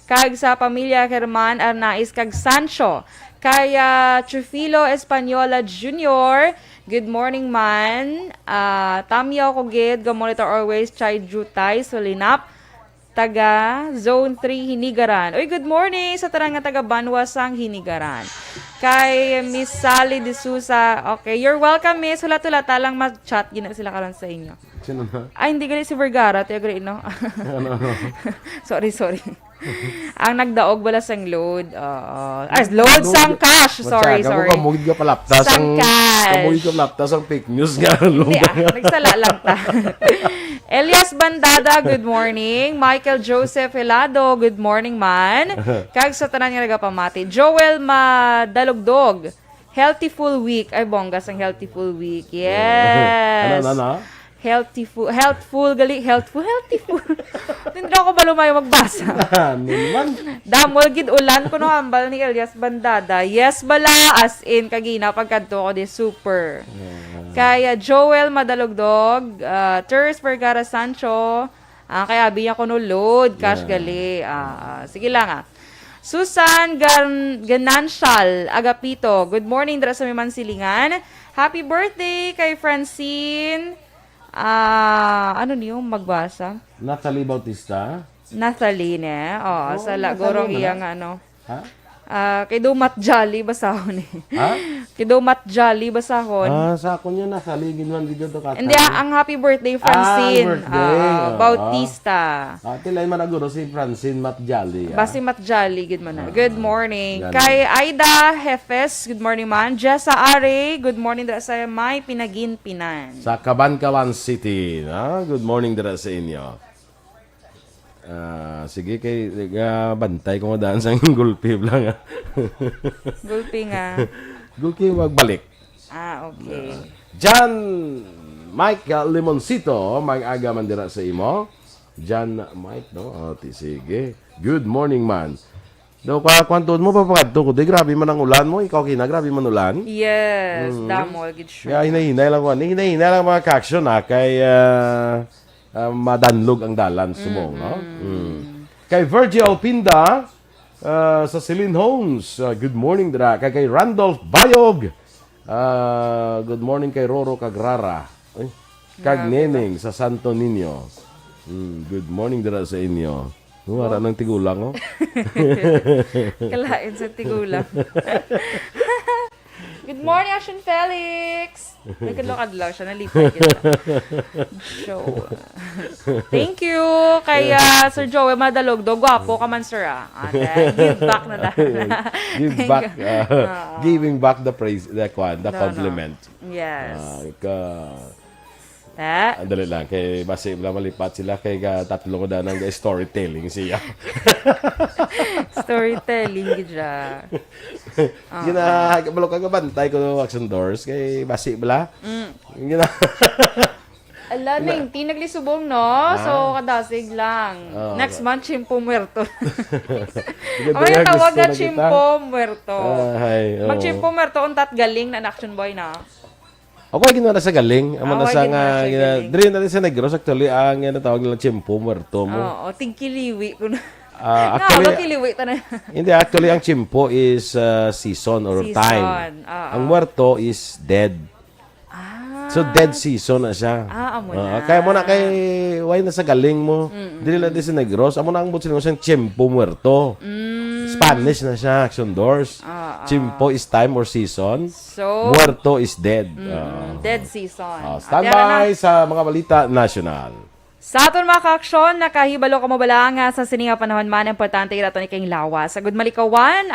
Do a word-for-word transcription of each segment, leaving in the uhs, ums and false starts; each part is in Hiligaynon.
Kag sa pamilya Herman Arnaiz kag Sancho. Kay, ah, Chufilo Española Junior, good morning, man. Ah, tamyaw ko gid, ga-monitor always, Chay Jutay Sulinap, taga Zone three Hinigaran. Uy, good morning sa tanan nga taga Banwa sang Hinigaran. Kay Miss Sally De Souza, okay, you're welcome, Miss. Hulat-hulata lang, mag-chat gina sila karon sa inyo. Sino na? Ay, hindi gali si Vergara, Tia Gray, no? Ano, ano? Sorry, sorry. Ang nagdaog wala sang load. Oo. Ah, load Load. sang cash. Sorry, Matyaga mo, sorry. Kamugid ka palapta Sang sang, cash. kamugid ka palapta sang fake news nga load. Hindi, ah. Nagsala lang ta. Elias Bandada, good morning. Michael Joseph Helado, good morning, man. Kag sa tanan nga nagapamati. Joel Madalugdog, healthy full week. Ay, bongga sang healthy full week. Yes. Ano, ano, ano? Healthy food, healthful, gali, healthful, healthy food. Hindi ako malumayo magbasa. Ano naman? Damol gid ulan kuno hambal ni Elias Bandada. Yes bala, as in, kagina pagkadto ko di super. Yeah. Kaya Joel Madalugdog, ah, Ters Vergara Sancho, ah, kay abi niya kuno load, cash Yeah. gali. Ah, ah, sige lang, ah. Susan Gan-, Ganancial Agapito, good morning dira sa may Mansilingan. Happy birthday kay Francine. Ah, ano niyo magbasa? Natalie Bautista? Nathalie, ne? Oo, Oh, sa la-, Nathalie gorong man, iya ah. nga, ano. Ha? Ah, kay Dumat Jolly basahon, eh. Ha? Kay Dumat Jolly basahon. Ah, sa akon yun, Nathalie, ginwan gid to ka. Hindi, ah, ang happy birthday, Ah, Francine. birthday. Ah, Oo. Bautista. Ah, tilay man na guro si Francine Matjali, ah. Basi Matjali, good man na. Ah, Good morning. Jolly. Kay Aida Hefes, good morning, man. Jessa Are, good morning, dira sa may Pinaginpinan. Sa Kabankalan City, na? Good morning dira sa inyo. Ah, sige, kay, ah, bantay ko nga daan sa gulpi lang, ah. Gulpi nga. Gulpi magbalik. Ah, okay. Ah, John Mike Limoncito, mag-aga man dira sa imo. John Mike, no? O, ti-, sige. Good morning, man. Do, kwa-, kwantuon mo, papakadto ko. Di, grabe man ang ulan mo. Ikaw, Kina, grabe man ulan. Yes, Mm. damol, gid siya. Yeah, hinay-hinay lang, kwan. Hinay-hinay lang, mga ka-action, ha. Kay, ah, ah, madanlog ang dalan, subong, no? Mm-mm. Mm. Kay Virgie Alpinda, ah, sa Celine Homes, ah, good morning, dira. Kay, kay Randolph Bayog, ah, good morning kay Roro kag Rara. Ay, kag Grabe ba? Neneng sa Santo Niño. Mm, good morning, dira sa inyo. Oh, wala nang tigulang, oh. Kalain sa tigulang. Good morning, Action Felix! Nagkadlaw-kadlaw siya, nalipay kita. Joe. Thank you kay, ah, Sir Joel Madalogdo. Gwapo ka man, sir, ah. Ate, give back na tayo. Give back, ah, Oo. giving back the praise, the kwan, the No, no. compliment. Yes. Ah, ka-, Ah. Ang dali lang, kay basi lang malipat sila, kay ga-, tatlo ko na nang storytelling siya. Storytelling, gid siya. Oo. Gina-, kabalo ka, gabantay ko Action Doors, kay basi bala. Mm. Gina- Ala, Gina- Neng, ti naglisubong, no? Ah. So, kadasig lang. Oo. Next month, Chimpo Muerto. Sige, Ang mga dali, tawag gusto nga na kita. Chimpo Muerto. Ah, hay, oo. Mag-Chimpo Muerto, untat galing na an Action Boy na. Ako ay ginawa na sa galing. Amo na Ako ay sa ginawa nga, sa gina-, galing. Diri na sa Negros, actually, ang, ano, tawag nila, Chimpo Muerto mo. Oo, tigkiliwi ko na. Ah, Nga, actually, ba kiliwi ta na? Hindi, actually, ang Chimpo is, uh, season or Season, time. Oo. Ang Muerto is dead. Ah. So, dead season na siya. Ah, amo Oo, na. kaya mo na kay, why na sa galing mo? Mm-mm. Dili lang di sa Negros. Amo na ang butsin mo siyang Chimpo Muerto. Mm. Spanish na siya, Action Doors. Oo. Chimpo is time or season. So, Muerto is dead. Mm, Oo. dead season. Oh, Ah, standby tara na. sa mga balita nasyonal. Sa aton mga ka-aksyon, nakahibalo ka mo bala nga sa sini nga panahon man, importante ira aton ikaing lawas. Agud malikawan,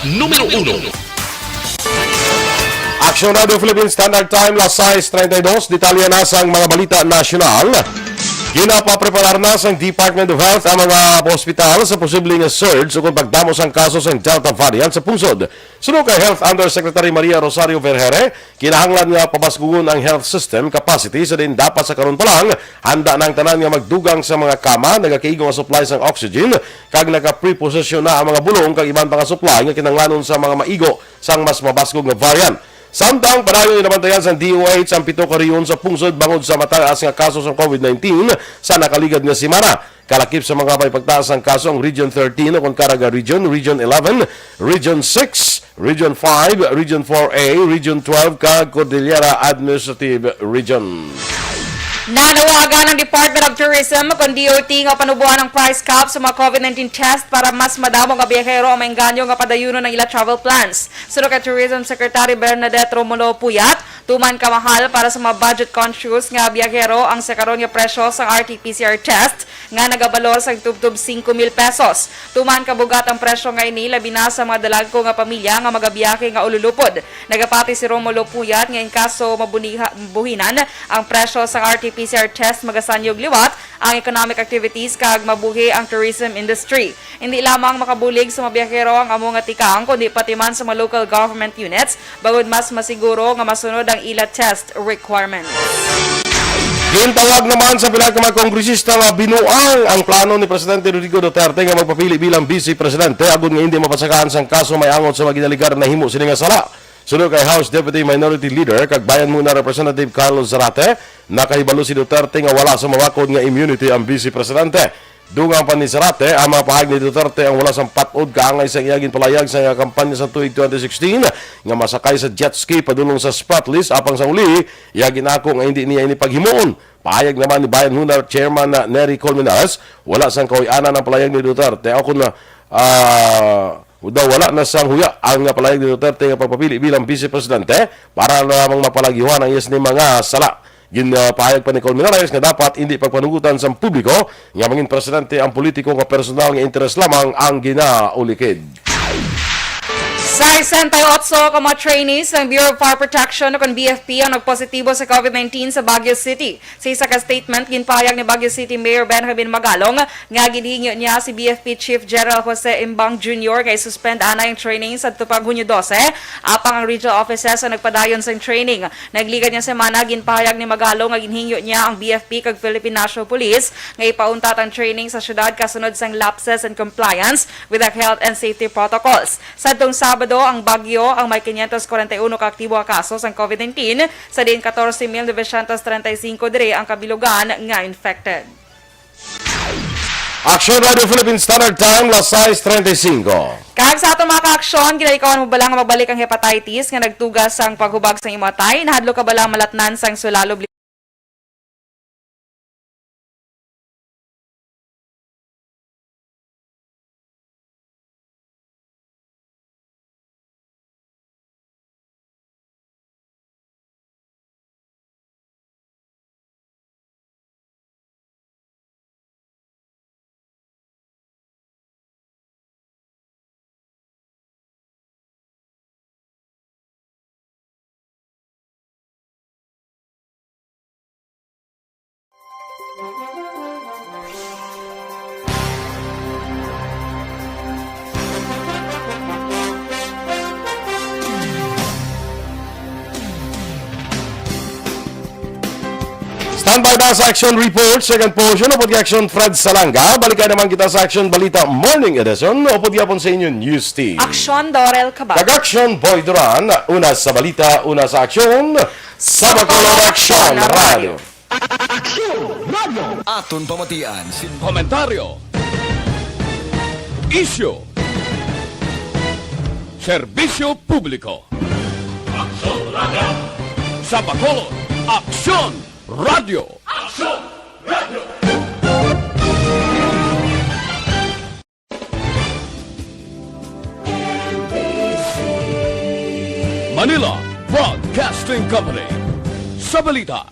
Numero uno. Aksyon Radio Philippines Standard Time, las sais treinta y dos. Detalye na sang mga balita nasyonal. Ginapapreparar na sang Department of Health ang mga ospital sa posibleng surge ukon pagdamo sang kaso sang Delta variant sa pungsod. Suno kay Health Undersecretary Maria Rosario Vergeire, kinahanglan nga pabaskugon ang health system capacity sa diin dapat sa karon pa lang handa na ang tanan nga magdugang sa mga kama, nagakaigo nga supply sang oxygen, kag nagapreposisyon na ang mga bulong kag iban pa nga supply nga kinahanglanon sa mga maigo sang mas mabaskog nga variant. Samtang padayon ginabantayan sang D O H ang pito ka rehiyon sa pungsod bangod sa mataas nga kaso sang COVID nineteen sa nakaligad nga semana. Kalakip sa mga may pagtaas sang kaso ang Region thirteen o kon Caraga Region, Region eleven, Region six, Region five, Region four A, Region twelve, kag Cordillera Administrative Region. Nanawagan ang Department of Tourism kon D O T nga panuboan ang price cap sa mga COVID nineteen test para mas madamo nga biyahero ang maengganyo nga padayunon ang ila travel plans. Suno kay Tourism Secretary Bernadette Romulo Puyat, tuman kamahal para sa mga budget conscious nga biyahero ang sa karon nga presyo sang R T P C R test nga nagabalor sang tubtob singko mil pesos. Tuman kabugat ang presyo nga ini, labi na sa mga dalagko nga pamilya nga magabiyahe nga ululupod. Nagapati si Romulo Puyat nga in kaso mabuniha-, buhinan ang presyo sang R T P C R test, magasanyog liwat ang economic activities kag mabuhi ang tourism industry. Hindi lamang makabulig sa mga biyahero ang amo nga tikang, kundi pati man sa mga local government units, bangod mas masiguro nga masunod ang ila test requirements. Gintawag naman sa pila ka mga kongresista nga binuang ang plano ni Presidente Rodrigo Duterte nga magpapili bilang Vice Presidente agod nga hindi mapasakaan sang kaso may angot sa mga ginaligar nahimo sini nga sala. Suno kay House Deputy Minority Leader kag Bayan Muna Representative Carlos Zarate, nakahibalo si Duterte nga wala sa mabakod nga immunity ang Vice Presidente. Dugang pa ni Zarate, ang mga pahayag ni Duterte ang wala sang pat-od kaangay sang iya ginpalayag sa iya kampanya sa tuig twenty sixteen nga masakay sa jet ski padulong sa Spratlys, apang sa uli, iya ginako nga hindi niya ini paghimuon. Pahayag naman ni Bayan Muna Chairman na Nery Colmenares, wala sang kahuy-anan ang palayag ni Duterte. Ako na, ah, daw wala na sang huya ang palayag ni Duterte nga pagpapili bilang Vice Presidente para lamang mapalagiwan ang iya sini mga sala. Ginpahayag pa ni Colmenares nga dapat hindi pagpanugutan sang publiko nga mangin presidente ang politiko nga personal nga interes lamang ang ginaulikid. Sesenta y ocho ka mga trainees ng Bureau of Fire Protection o kon B F P ang nagpositibo sa COVID nineteen sa Baguio City. Sa isa ka statement, ginpahayag ni Baguio City Mayor Benjamin Magalong nga ginhingyo niya si B F P Chief General Jose Imbang Junior nga i-suspend anay ang training sa tupag Hunyo dose, apang ang regional offices ang nagpadayon sa training. Nagligad nga semana, ginpahayag ni Magalong nga ginhingyo niya ang B F P kag Philippine National Police nga ipauntat ang training sa syudad kasunod sang lapses in compliance with the health and safety protocols. Sadtong Sabado, ang Baguio ang may quinientos cuarenta y uno ka aktibo nga kaso sang COVID nineteen, sa diin catorce mil novecientos treinta y cinco diri ang kabilugan nga infected. Aksyon Radio Philippine Standard Time, las sais treinta y cinco. Kag sa aton mga kaaksyon, ginalikawan mo bala nga mabalik ang hepatitis nga nagtuga sang paghubag sang imo atay? Nahadlok ka bala malatnan sang sulalob? Standby na sa action report, second portion, upod kay Action Fred Salanga. Balikan naman kita sa Action Balita Morning Edition, upod gyapon sa inyo News Team. Action Dorel Cabal. Kag Action Boy Duran, una sa balita, una sa aksyon, sa Bacolod Action Radio. Aksyon Radio. Aton pamatian sin komentaryo, isyu, serbisyo publiko. Aksyon Radio. Sa Bacolod, Aksyon Radio. Aksyon Radio. Manila Broadcasting Company. Sa balita,